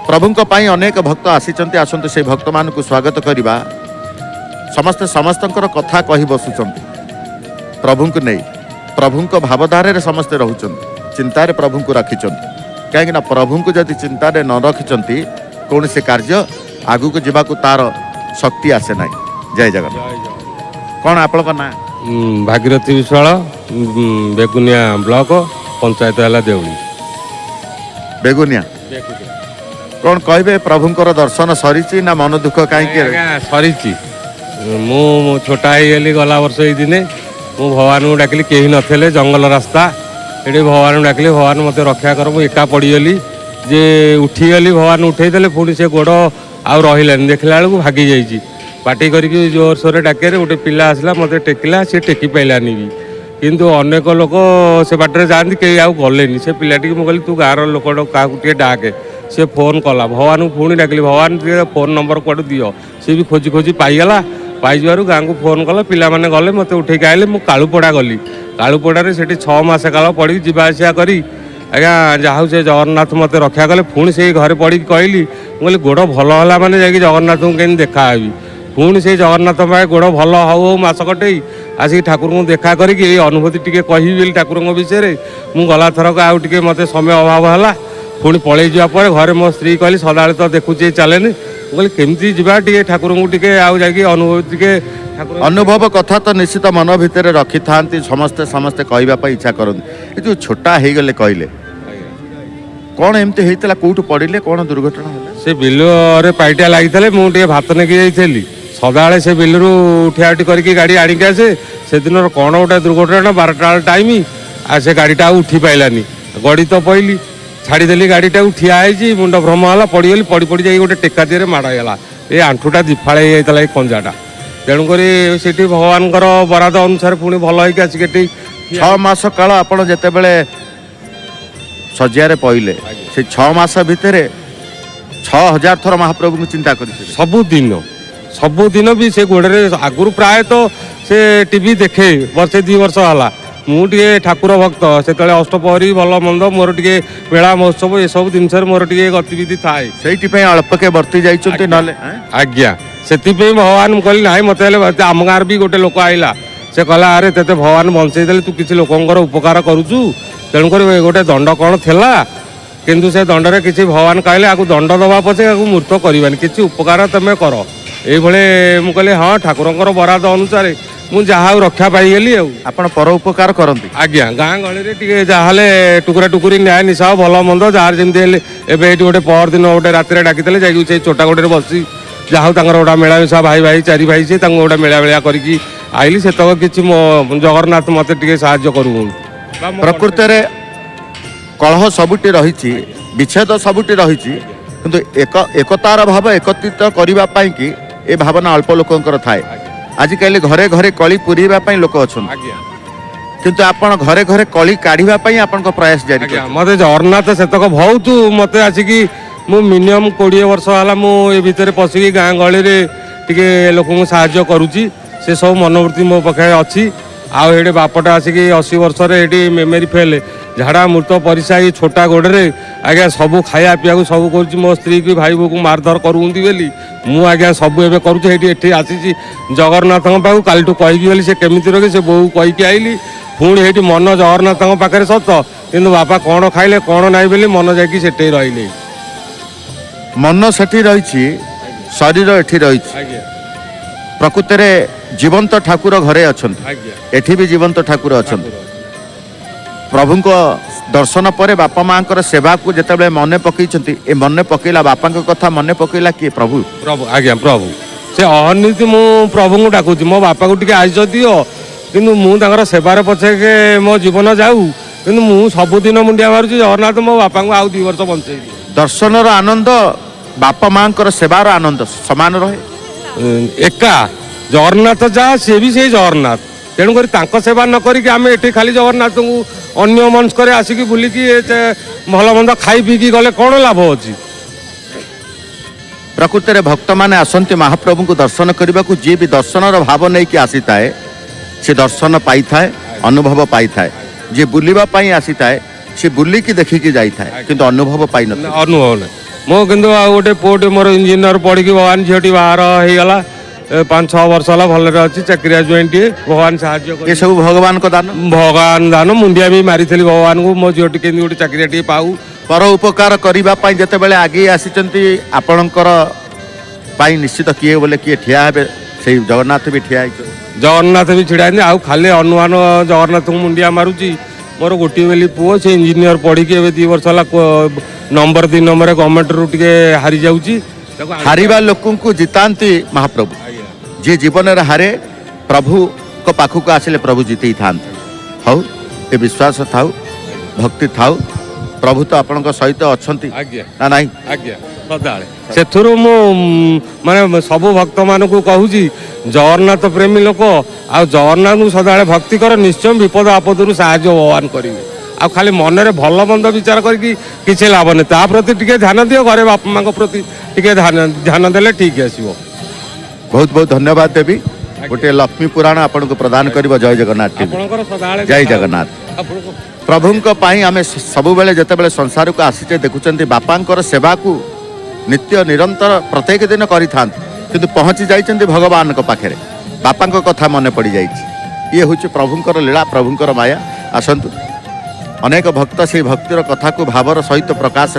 ପ୍ରଭୁଙ୍କ ପାଇଁ ଅନେକ ଭକ୍ତ ଆସିଛନ୍ତି। ଆସନ୍ତୁ, ସେଇ ଭକ୍ତମାନଙ୍କୁ ସ୍ୱାଗତ କରିବା। ସମସ୍ତେ ସମସ୍ତଙ୍କର କଥା କହି ବସୁଛନ୍ତି ପ୍ରଭୁଙ୍କୁ ନେଇ। ପ୍ରଭୁଙ୍କ ଭାବଧାରାରେ ସମସ୍ତେ ରହୁଛନ୍ତି, ଚିନ୍ତାରେ ପ୍ରଭୁଙ୍କୁ ରଖିଛନ୍ତି। କାହିଁକିନା ପ୍ରଭୁଙ୍କୁ ଯଦି ଚିନ୍ତାରେ ନ ରଖିଛନ୍ତି, କୌଣସି କାର୍ଯ୍ୟ ଆଗକୁ ଯିବାକୁ ତାର ଶକ୍ତି ଆସେ ନାହିଁ। ଜୟ ଜଗନ୍ନାଥ। କ'ଣ ଆପଣଙ୍କ ନାଁ? ଭାଗୀରଥୀ ବିଶ୍ୱାଳ, ବେଗୁନିଆ ବ୍ଲକ, ପଞ୍ଚାୟତ ହେଲା ଦେଉଳି। ବେଗୁନିଆ। କ'ଣ କହିବେ, ପ୍ରଭୁଙ୍କର ଦର୍ଶନ ସରିଛି ନା ମନ ଦୁଃଖ କାହିଁକି? ଆଜ୍ଞା, ସରିଛି। ମୁଁ ଛୋଟା ହେଇଗଲି ଗଲା ବର୍ଷ ଏଇ ଦିନେ। ମୁଁ ଭଗବାନଙ୍କୁ ଡାକିଲି, କେହି ନଥିଲେ, ଜଙ୍ଗଲ ରାସ୍ତା। ଏଠି ଭଗବାନଙ୍କୁ ଡାକିଲି, ଭଗବାନ ମୋତେ ରକ୍ଷା କର। ମୁଁ ଏକା ପଡ଼ିଗଲି ଯେ ଉଠିଗଲି, ଭଗବାନ ଉଠେଇଦେଲେ। ପୁଣି ସେ ଗୋଡ଼ ଆଉ ରହିଲାନି, ଦେଖିଲା ବେଳକୁ ଭାଗି ଯାଇଛି। ପାଟି କରିକି ଜୋରସୋରରେ ଡାକିବାରେ ଗୋଟେ ପିଲା ଆସିଲା, ମୋତେ ଟେକିଲା। ସେ ଟେକି ପାଇଲାନି ବି। କିନ୍ତୁ ଅନେକ ଲୋକ ସେ ବାଟରେ ଯାଆନ୍ତି, କେହି ଆଉ ଗଲେନି। ସେ ପିଲାଟିକି ମୁଁ କହିଲି, ତୁ ଗାଁର ଲୋକ କାହାକୁ ଟିକେ ଡାକେ। ସେ ଫୋନ୍ କଲା। ଭଗବାନଙ୍କୁ ପୁଣି ଡାକିଲି, ଭଗବାନ ଟିକେ ଫୋନ୍ ନମ୍ବର କୁଆଡ଼ୁ ଦିଅ। ସେ ବି ଖୋଜି ଖୋଜି ପାଇଗଲା। ପାଇଯିବାରୁ ଗାଁକୁ ଫୋନ୍ କଲା, ପିଲାମାନେ ଗଲେ, ମୋତେ ଉଠେଇକି ଆଇଲେ। ମୁଁ କାଳୁପଡ଼ା ଗଲି। କାଳୁପଡ଼ାରେ ସେଠି 6 ମାସ କାଳ ପଡ଼ିକି ଯିବା ଆସିବା କରି, ଆଜ୍ଞା, ଯାହା ହଉ ସେ ଜଗନ୍ନାଥ ମୋତେ ରକ୍ଷା କଲେ। ପୁଣି ସେଇ ଘରେ ପଡ଼ିକି କହିଲି, ମୁଁ କହିଲି ଗୋଡ଼ ଭଲ ହେଲା ମାନେ ଯାଇକି ଜଗନ୍ନାଥଙ୍କୁ କେମିତି ଦେଖା ହେବି। ପୁଣି ସେଇ ଜଗନ୍ନାଥ ପାଖେ ଗୋଡ଼ ଭଲ ହଉ ହଉ ମାସ କଟେଇ ଆସିକି ଠାକୁରଙ୍କୁ ଦେଖା କରିକି ଏଇ ଅନୁଭୂତି ଟିକେ କହିବି ବୋଲି ଠାକୁରଙ୍କ ବିଷୟରେ। ମୁଁ ଗଲା ଥରକ ଆଉ ଟିକେ ମୋତେ ସମୟ ଅଭାବ ହେଲା। ପୁଣି ପଳେଇ ଯିବା ପରେ ଘରେ ମୋ ସ୍ତ୍ରୀ କହିଲି, ସଦାବେଳେ ତ ଦେଖୁଛି ଚାଲେନି। ମୁଁ କହିଲି କେମିତି ଯିବା ଟିକେ ଠାକୁରଙ୍କୁ ଟିକେ ଆଉ ଯାଇକି ଅନୁଭୂତି ଟିକେ ଠାକୁର ଅନୁଭବ କଥା ତ ନିଶ୍ଚିତ ମନ ଭିତରେ ରଖିଥାନ୍ତି ସମସ୍ତେ, ସମସ୍ତେ କହିବା ପାଇଁ ଇଚ୍ଛା କରନ୍ତି। ଏ ଯେଉଁ ଛୋଟା ହେଇଗଲେ କହିଲେ, କ'ଣ ଏମିତି ହେଇଥିଲା? କୋଉଠୁ ପଡ଼ିଲେ? କ'ଣ ଦୁର୍ଘଟଣା ହେଲା? ସେ ବିଲରେ ପାଇଟିଆ ଲାଗିଥିଲେ। ମୁଁ ଟିକେ ଭାତ ନେଇକି ଯାଇଥିଲି। ସଦାବେଳେ ସେ ବିଲରୁ ଉଠିଆ ଉଠି କରିକି ଗାଡ଼ି ଆଣିକି ଆସେ। ସେଦିନର କ'ଣ ଗୋଟେ ଦୁର୍ଘଟଣା, 12ଟା ବେଳେ ଟାଇମ୍, ଆଉ ସେ ଗାଡ଼ିଟା ଆଉ ଉଠି ପାଇଲାନି। ଗଡ଼ି ତ ପଇଲି, ଛାଡ଼ିଦେଲି ଗାଡ଼ିଟାକୁ, ଠିଆ ହେଇଛି, ମୁଣ୍ଡ ଭ୍ରମ ହେଲା, ପଡ଼ିଗଲି। ପଡ଼ି ପଡ଼ି ଯାଇକି ଗୋଟେ ଟେକା ଦିହରେ ମାଡ଼ ହେଇଗଲା। ଏ ଆଣ୍ଠୁଟା ଦିଫାଳେ ହେଇଯାଇଥିଲା, ଏଇ କଞ୍ଜାଟା। ତେଣୁକରି ସେଠି ଭଗବାନଙ୍କର ବରାଦ ଅନୁସାରେ ପୁଣି ଭଲ ହେଇକି ଆସିକି ଏଠି। 6 ମାସ କାଳ ଆପଣ ଯେତେବେଳେ ଶଯ୍ୟାରେ ପଇଲେ, ସେ 6 ମାସ ଭିତରେ 6000 ଥର ମହାପ୍ରଭୁଙ୍କୁ ଚିନ୍ତା କରିଥିଲେ? ସବୁଦିନ, ସବୁଦିନ ବି ସେ ଗୋଡ଼ରେ। ଆଗରୁ ପ୍ରାୟତଃ ସେ ଟିଭି ଦେଖେ। ବର୍ଷେ 2 ବର୍ଷ ହେଲା ମୁଁ ଟିକେ ଠାକୁର ଭକ୍ତ। ସେତେବେଳେ ଅଷ୍ଟପ୍ରହରୀ, ଭଲ ମନ୍ଦ, ମୋର ଟିକେ ମେଳା ମହୋତ୍ସବ, ଏସବୁ ଜିନିଷରେ ମୋର ଟିକେ ଗତିବିଧି ଥାଏ। ସେଇଥିପାଇଁ ଅଳ୍ପକେ ବର୍ତ୍ତି ଯାଇଛନ୍ତି, ନହେଲେ? ଆଜ୍ଞା, ସେଥିପାଇଁ ଭଗବାନ, ମୁଁ କହିଲି ନାହିଁ ମୋତେ ହେଲେ। ଆମ ଗାଁରେ ବି ଗୋଟେ ଲୋକ ଆଇଲା, ସେ କହିଲା, ଆରେ ତତେ ଭଗବାନ ବଞ୍ଚେଇ ଦେଲେ, ତୁ କିଛି ଲୋକଙ୍କର ଉପକାର କରୁଛୁ। ତେଣୁକରି ଗୋଟେ ଦଣ୍ଡ କ'ଣ ଥିଲା, କିନ୍ତୁ ସେ ଦଣ୍ଡରେ କିଛି ଭଗବାନ କହିଲେ ଆକୁ ଦଣ୍ଡ ଦେବା ପଛେ ଆକୁ ମୃତ କରିବାନି, କିଛି ଉପକାର ତମେ କର। ଏଇଭଳି ମୁଁ କହିଲି ହଁ, ଠାକୁରଙ୍କର ବରାଦ ଅନୁସାରେ ମୁଁ ଯାହା ହଉ ରକ୍ଷା ପାଇଗଲି। ଆଉ ଆପଣ ପର ଉପକାର କରନ୍ତି? ଆଜ୍ଞା, ଗାଁ ଗହଳିରେ ଟିକେ ଯାହାହେଲେ ଟୁକୁରା ଟୁକୁରି, ନ୍ୟାୟ ନିଶାଅ, ଭଲ ମନ୍ଦ ଯାହାର ଯେମିତି ହେଲେ। ଏବେ ଏଇଠି ଗୋଟେ ପରଦିନ ଗୋଟେ ରାତିରେ ଡାକିଥିଲେ, ଯାଇକି ସେଇ ଚୋଟା ଗୋଟେରେ ବସି ଯାହା ହଉ ତାଙ୍କର ଗୋଟେ ମେଳାମିଶା, ଭାଇ ଭାଇ ଚାରି ଭାଇ, ସେ ତାଙ୍କୁ ଗୋଟେ ମେଳା ମେଳା କରିକି ଆଇଲି। ସେତକ କିଛି ମୋ ଜଗନ୍ନାଥ ମୋତେ ଟିକେ ସାହାଯ୍ୟ କରୁ। ପ୍ରକୃତରେ କଳହ ସବୁଠି ରହିଛି, ବିଚ୍ଛେଦ ସବୁଠି ରହିଛି, କିନ୍ତୁ ଏକ ଏକତାର ଭାବ ଏକତ୍ରିତ କରିବା ପାଇଁକି ଏ ଭାବନା ଅଳ୍ପ ଲୋକଙ୍କର ଥାଏ। ଆଜିକାଲି ଘରେ ଘରେ କଳି ପୁରେଇବା ପାଇଁ ଲୋକ ଅଛନ୍ତି, କିନ୍ତୁ ଆପଣ ଘରେ ଘରେ କଳି କାଢିବା ପାଇଁ ଆପଣଙ୍କ ପ୍ରୟାସ ଜାରି? ମୋତେ ଜଗନ୍ନାଥ ସେତକ ବହୁତ ମୋତେ ଆସିକି, ମୁଁ ମିନିମମ୍ 20 ବର୍ଷ ହେଲା ମୁଁ ଏ ଭିତରେ ପଶିକି ଗାଁ ଗହଳିରେ ଟିକେ ଲୋକଙ୍କୁ ସାହାଯ୍ୟ କରୁଛି। ସେ ସବୁ ମନୋବୃତ୍ତି ମୋ ପାଖରେ ଅଛି। ଆଉ ଏଇଠି ବାପଟା ଆସିକି 80 ବର୍ଷରେ ଏଇଠି ମେମୋରି ଫେଲ୍, ଝାଡ଼ା ମୃତ ପରିସା, ଏଇ ଛୋଟା ଗୋଡ଼ରେ ଆଜ୍ଞା ସବୁ ଖାଇବା ପିଇବାକୁ ସବୁ କରୁଛି। ମୋ ସ୍ତ୍ରୀକି ଭାଇ ବୋଉକୁ ମାରଧର କରୁଛନ୍ତି ବୋଲି ମୁଁ ଆଜ୍ଞା ସବୁ ଏବେ କରୁଛି। ଏଇଠି ଏଠି ଆସିଛି ଜଗନ୍ନାଥଙ୍କ ପାଖକୁ, କାଲିଠୁ କହିବି ବୋଲି ସେ କେମିତି ରଖି ସେ ବୋଉ କହିକି ଆଇଲି। ପୁଣି ଏଇଠି ମନ ଜଗନ୍ନାଥଙ୍କ ପାଖରେ ସତ, କିନ୍ତୁ ବାପା କ'ଣ ଖାଇଲେ କ'ଣ ନାହିଁ ବୋଲି ମନ ଯାଇକି ସେଠି ରହିଲେ। ମନ ସେଠି ରହିଛି, ଶରୀର ଏଠି ରହିଛି। ପ୍ରକୃତରେ ଜୀବନ୍ତ ଠାକୁର ଘରେ ଅଛନ୍ତି, ଏଠି ବି ଜୀବନ୍ତ ଠାକୁର ଅଛନ୍ତି। ପ୍ରଭୁଙ୍କ ଦର୍ଶନ ପରେ ବାପା ମାଙ୍କର ସେବାକୁ ଯେତେବେଳେ ମନେ ପକେଇଛନ୍ତି, ଏ ମନେ ପକେଇଲା, ବାପାଙ୍କ କଥା ମନେ ପକେଇଲା କିଏ? ପ୍ରଭୁ। ପ୍ରଭୁ ଆଜ୍ଞା, ପ୍ରଭୁ। ସେ ଅହର୍ନିତି ମୁଁ ପ୍ରଭୁଙ୍କୁ ଡାକୁଛି, ମୋ ବାପାକୁ ଟିକେ ଆଇସ ଦିଅ। କିନ୍ତୁ ମୁଁ ତାଙ୍କର ସେବାରେ ପଛକେ ମୋ ଜୀବନ ଯାଉ, କିନ୍ତୁ ମୁଁ ସବୁଦିନ ମୁଣ୍ଡିଆ ମାରୁଛି, ଜଗନ୍ନାଥ ମୋ ବାପାଙ୍କୁ ଆଉ 2 ବର୍ଷ ବଞ୍ଚେଇ। ଦର୍ଶନର ଆନନ୍ଦ, ବାପା ମାଙ୍କର ସେବାର ଆନନ୍ଦ ସମାନ ରହେ? ଏକା। ଜଗନ୍ନାଥ ଯାହା, ସିଏ ବି ସେଇ ଜଗନ୍ନାଥ। ତେଣୁକରି ତାଙ୍କ ସେବା ନ କରିକି ଆମେ ଏଠି ଖାଲି ଜଗନ୍ନାଥଙ୍କୁ ଅନ୍ୟ ମନସ୍କରେ ଆସିକି ବୁଲିକି ଭଲ ମନ୍ଦ ଖାଇ ପିଇକି ଗଲେ କ'ଣ ଲାଭ ଅଛି? ପ୍ରକୃତରେ ଭକ୍ତମାନେ ଆସନ୍ତି ମହାପ୍ରଭୁଙ୍କୁ ଦର୍ଶନ କରିବାକୁ। ଯିଏ ବି ଦର୍ଶନର ଭାବ ନେଇକି ଆସିଥାଏ, ସେ ଦର୍ଶନ ପାଇଥାଏ, ଅନୁଭବ ପାଇଥାଏ। ଯିଏ ବୁଲିବା ପାଇଁ ଆସିଥାଏ, ସେ ବୁଲିକି ଦେଖିକି ଯାଇଥାଏ, କିନ୍ତୁ ଅନୁଭବ ପାଇନଥାଏ। ଅନୁଭବ ନାହିଁ। ମୁଁ କିନ୍ତୁ ଆଉ ଗୋଟେ ପୁଅଟି ମୋର ଇଞ୍ଜିନିୟର ପଢ଼ିକି ଭଗବାନ ଝିଅଟି ବାହାର ହେଇଗଲା, 5-6 ବର୍ଷ ହେଲା ଭଲରେ ଅଛି, ଚାକିରିଆ ଜୁଆଇଁଟିଏ, ଭଗବାନ ସାହାଯ୍ୟ କରି। ଏସବୁ ଭଗବାନଙ୍କ ଦାନ, ଭଗବାନ ଦାନ। ମୁଣ୍ଡିଆ ବି ମାରିଥିଲି ଭଗବାନଙ୍କୁ, ମୋ ଝିଅଟି କେମିତି ଗୋଟେ ଚାକିରିଆ ଟିକେ ପାଉ। ପର ଉପକାର କରିବା ପାଇଁ ଯେତେବେଳେ ଆଗେଇ ଆସିଛନ୍ତି ଆପଣଙ୍କର ପାଇଁ ନିଶ୍ଚିତ କିଏ ବୋଲେ କିଏ ଠିଆ ହେବେ, ସେଇ ଜଗନ୍ନାଥ ବି ଠିଆ ହେଇଛନ୍ତି। ଜଗନ୍ନାଥ ବି ଛିଡ଼ା ହେଇଛନ୍ତି। ଆଉ ଖାଲି ଅନୁମାନ ଜଗନ୍ନାଥଙ୍କୁ ମୁଣ୍ଡିଆ ମାରୁଛି। ମୋର ଗୋଟିଏ ବୋଲି ପୁଅ, ସେ ଇଞ୍ଜିନିୟର ପଢ଼ିକି ଏବେ 2 ବର୍ଷ ହେଲା ନମ୍ବର 2 ନମ୍ବରରେ ଗଭର୍ଣ୍ଣମେଣ୍ଟରୁ ଟିକେ ହାରି ଯାଉଛି। ହାରିବା ଲୋକଙ୍କୁ ଜିତାନ୍ତି ମହାପ୍ରଭୁ। ଯିଏ ଜୀବନରେ ହାରେ ପ୍ରଭୁଙ୍କ ପାଖକୁ ଆସିଲେ ପ୍ରଭୁ ଜିତେଇଥାନ୍ତି। ହଉ, ଏ ବିଶ୍ୱାସ ଥାଉ, ଭକ୍ତି ଥାଉ, ପ୍ରଭୁ ତ ଆପଣଙ୍କ ସହିତ ଅଛନ୍ତି ନା ନାହିଁ? ଆଜ୍ଞା, ସଦାବେଳେ। ସେଥିରୁ ମୁଁ ମାନେ ସବୁ ଭକ୍ତମାନଙ୍କୁ କହୁଛି, ଜଗନ୍ନାଥ ପ୍ରେମୀ ଲୋକ ଆଉ ଜଗନ୍ନାଥଙ୍କୁ ସଦାବେଳେ ଭକ୍ତି କର, ନିଶ୍ଚୟ ବିପଦ ଆପଦରୁ ସାହାଯ୍ୟ ଭଗବାନ କରିବେ। ଆଉ ଖାଲି ମନରେ ଭଲ ମନ୍ଦ ବିଚାର କରିକି କିଛି ଲାଭ ନାହିଁ, ତା ପ୍ରତି ଟିକେ ଧ୍ୟାନ ଦିଅ, ଘରେ ବାପା ମାଙ୍କ ପ୍ରତି ଟିକେ ଧ୍ୟାନ ଦେଲେ ଠିକ୍ ଆସିବ। ବହୁତ ବହୁତ ଧନ୍ୟବାଦ ଦେବି। ଗୋଟିଏ ଲକ୍ଷ୍ମୀ ପୁରାଣ ଆପଣଙ୍କୁ ପ୍ରଦାନ କରିବ ଜୟ ଜଗନ୍ନାଥ ଟିଭି। ଆପଣଙ୍କର ସଦାବେଳେ ଜୟ ଜଗନ୍ନାଥ। ଆପଣଙ୍କୁ ପ୍ରଭୁଙ୍କ ପାଇଁ ଆମେ ସବୁବେଳେ ଯେତେବେଳେ ସଂସାରକୁ ଆସିଛେ ଦେଖୁଛନ୍ତି ବାପାଙ୍କର ସେବାକୁ ନିତ୍ୟ ନିରନ୍ତର ପ୍ରତ୍ୟେକ ଦିନ କରିଥାନ୍ତି, କିନ୍ତୁ ପହଞ୍ଚି ଯାଇଛନ୍ତି ଭଗବାନଙ୍କ ପାଖରେ, ବାପାଙ୍କ କଥା ମନେ ପଡ଼ିଯାଇଛି। ଇଏ ହେଉଛି ପ୍ରଭୁଙ୍କର ଲୀଳା, ପ୍ରଭୁଙ୍କର ମାୟା। ଆସନ୍ତୁ, ଅନେକ ଭକ୍ତ ସେଇ ଭକ୍ତିର କଥାକୁ ଭାବର ସହିତ ପ୍ରକାଶ